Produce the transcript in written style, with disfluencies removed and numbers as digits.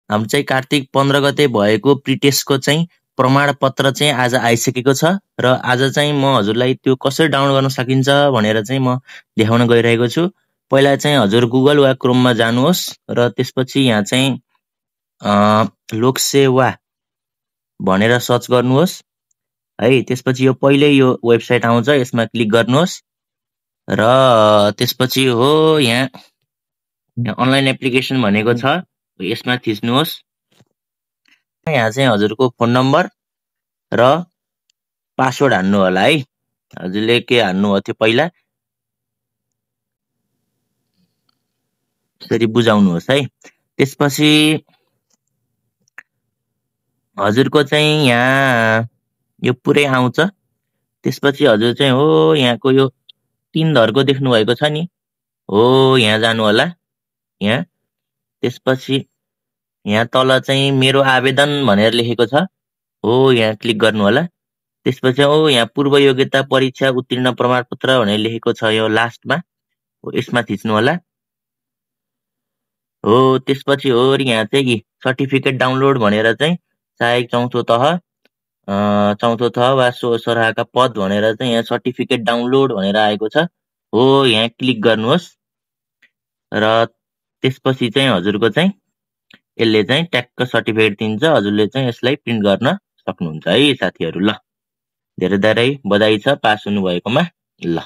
हाम्रो चाहिँ कार्तिक 15 गते भएको प्रिटेस्टको चाहिँ प्रमाणपत्र चाहिँ आज आइसकेको छ र आज चाहिँ म हजुरलाई त्यो कसरी डाउनलोड गर्न सकिन्छ भनेर चाहिँ म देखाउन गइरहेको छु। पहिला चाहिँ हजुर गुगल वा क्रोममा जानुहोस् र त्यसपछि यहाँ चाहिँ लोकसेवा भनेर सर्च गर्नुहोस् है। त्यसपछि यो पहिल्यै यो वेबसाइट आउँछ, यसमा क्लिक गर्नुहोस् र त्यसपछि हो यहाँ अनलाइन एप्लिकेसन भनेको छ, यसमा थिच्नुहोस्। यहाँ चाहिँ हजुरको फोन नम्बर र पासवर्ड हान्नु होला है। हजुरले के हान्नु थियो पहिला यसरी बुझाउनुहोस् है। त्यसपछि हजुरको चाहिँ यहाँ यो पुरै आउँछ। त्यसपछि हजुर चाहिँ हो यहाँको यो 3 धरको देख्नु भएको छ नि, हो यहाँ जानु होला यहाँ। त्यसपछि यहाँ तल चाहिँ मेरो आवेदन भनेर लेखेको छ, हो यहाँ क्लिक गर्नु होला। त्यसपछि हो यहाँ पूर्व योग्यता परीक्षा उत्तीर्ण प्रमाणपत्र भनेर लेखेको छ यो लास्टमा, हो यसमा थिच्नु होला। हो त्यसपछि हो यहाँ चाहिँ सर्टिफिकेट डाउनलोड भनेर चाहिँ सहायक चौथो तह वा सरहका पद भनेर चाहिँ यहाँ सर्टिफिकेट डाउनलोड भनेर आएको छ, हो यहाँ क्लिक गर्नुहोस् र त्यसपछि चाहिँ हजुरको चाहिँ यसले चाहिँ ट्याक्क सर्टिफिकेट दिन्छ। हजुरले चाहिँ यसलाई प्रिन्ट गर्न सक्नुहुन्छ है साथीहरू। ल धेरै धेरै बधाई छ पास हुनुभएकोमा। ल।